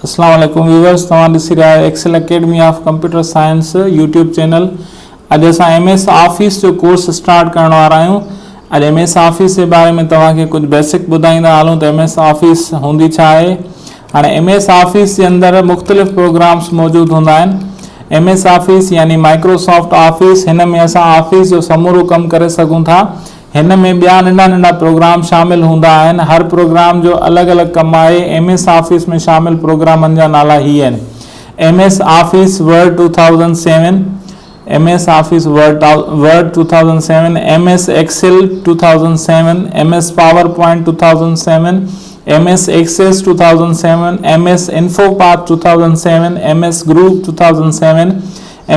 اسلام عليڪم ويورز توهان ڏسي رهيا آهيو Excel academy of computer science YouTube channel اڄ اسان ايم ايس آفيس جو ڪورس اسٽارٽ ڪرڻ وارا آهيون اڄ ايم ايس آفيس جي باري ۾ توهان کي ڪجهه بيسڪ ٻڌائيندا هلون ته ايم ايس آفيس هوندي ڇا آهي هاڻي ايم ايس آفيس جي اندر مختلف پروگرامس موجود هوندا آهن ايم ايس آفيس يعني مائڪروسافٽ آفيس هن ۾ اسان آفيس جو سمورو ڪم ڪري سگهون ٿا هن ۾ ٻيا ننڍا ننڍا پروگرام شامل هوندا آهن. هر پروگرام جو الڳ الڳ ڪم آهي. ايم ايس آفيس ۾ شامل پروگرامن جا نالا هي آهن، M S Office Word 2007، M S Office Word Word 2007، M S Excel 2007، M S PowerPoint 2007، M S Access 2007، M S InfoPath 2007، M S Group 2007،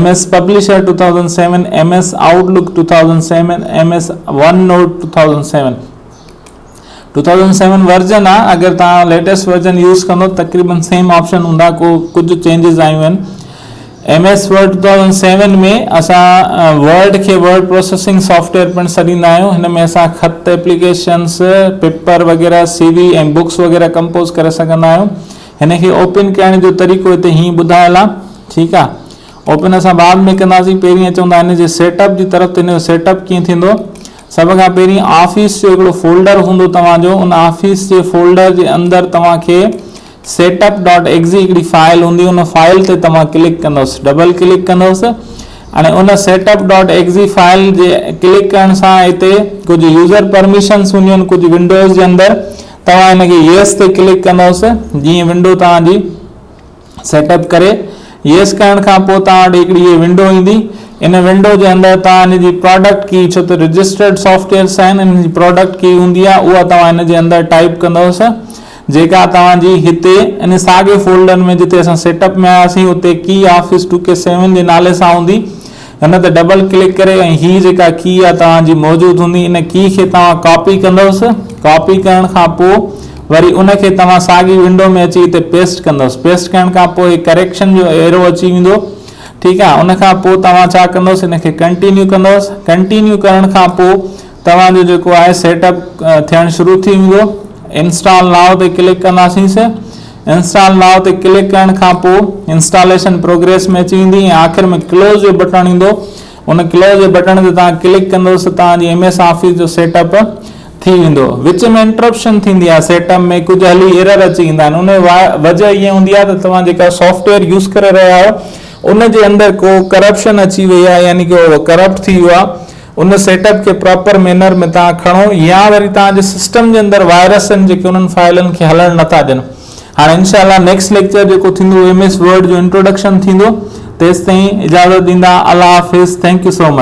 M S Publisher 2007، M S Outlook 2007، M S OneNote 2007. 2007 version آ اگر توهان latest version use ڪندو تقريبن سيم option هوندا ڪو ڪجهه changes آيون آهن. ايم ايس ورڊ 2007 ۾ اسان ورڊ کي ورڊ پروسيسنگ سافٽويئر پڻ سڏيندا آهيون. هن ۾ اسان خط، ايپليڪيشنس، پيپر وغيره، سي وي ۽ بڪس وغيره ڪمپوز ڪري سگهندا آهيون. هن کي اوپن ڪرڻ جو طريقو هتي هيئن ٻڌايل آ. ٺيڪ آ اوپن اسان بعد ۾ ڪنداسين پهرين اچون ٿا هن جي سيٽ اپ جي طرف ته هن جو سيٽ اپ ڪيئن ٿيندو سڀ کان پهرين آفيس جو هڪڙو فولڊر هوندو توهان جو ان آفيس جي فولڊر جي اندر توهان کي سيٽ اپ ڊاٽ ايگزي هڪڙي فائل هوندي ان فائل تي توهان ڪلڪ ڪندوس ڊبل ڪلڪ ڪندوس هاڻي ان setup dot exe file جي ڪلڪ ڪرڻ سان هتي ڪجهه يوزر پرميشنس هونديون آهن ڪجهه ونڊوز جي اندر توهان هن کي يس تي ڪلڪ ڪندوس جيئن ونڊو توهان جي سيٽ اپ ڪري يس ڪرڻ کان پوء توهان وٽ هڪڙي هي ونڊو ايندي ان ونڊو جي اندر توهان ان جي پراڊڪٽ ڪي ڇو ته رجسٽرڊ سافٽويئرس آهن ان جي پراڊڪٽ ڪي هوندي آهي اها توهان ان جي اندر ٽائپ ڪندوس جيڪا توهان جي هتي ان ساڳي فولڊر ۾ جتي اسان سيٽ اپ ۾ آياسين اتي ڪي آفيس ٽو ڪي سيون جي نالي سان هوندي هن تي ڊبل ڪلڪ ڪري ۽ هي جيڪا ڪي آ توهان جي موجود هوندي ان ڪي کي توهان ڪاپي ڪندوس ڪاپي ڪرڻ کان پوء وري ان کي توهان ساڳي ونڊو ۾ اچي هتي پيسٽ ڪندوس پيسٽ ڪرڻ کان پوء هي ڪريڪشن جو ايرو اچي ويندو ٺيڪ آ ان کان پوء توهان ڇا ڪندوس ان کي ڪنٽينيو ڪندوس ڪنٽينيو ڪرڻ کان پوء توهان جو جيڪو آهي سيٽ اپ ٿيڻ شروع ٿي ويندو انسٽال ناء تي ڪلڪ ڪنداسين سي انسٽال ناء تي ڪلڪ ڪرڻ کان پوء انسٽاليشن پروگريس ۾ اچي ويندي ۽ آخر ۾ ڪلوز جو بٽڻ ايندو ان ڪلوز جي بٽڻ تي توهان ڪلڪ ڪندو ته توهان جي ايم ايس آفيس جو سيٽ اپ ٿي ويندو وچ ۾ انٽرپشن ٿيندي آهي سيٽ اپ ۾ ڪجهه هلي ايرر اچي ويندا آهن ان وجه ائين هوندي آهي ته توهان جيڪا سافٽويئر يوز ڪري رهيا آهيو ان جي اندر ڪو ڪرپشن اچي وئي آهي يعني ڪي اهو ڪرپٽ ٿي ويو آهي ان سيٽ اپ کي پراپر مينر ۾ توهان کڻو يا وري توهان جي سسٽم جي اندر وائرس آهن جيڪي انهن فائلن کي هلڻ نٿا ڏين. هاڻي انشاء الله نيڪسٽ ليڪچر جيڪو ٿيندو اهو ايم ايس ورڊ جو انٽروڊڪشن ٿيندو تيستائين اجازت ڏيندا الله حافظ thank you so much.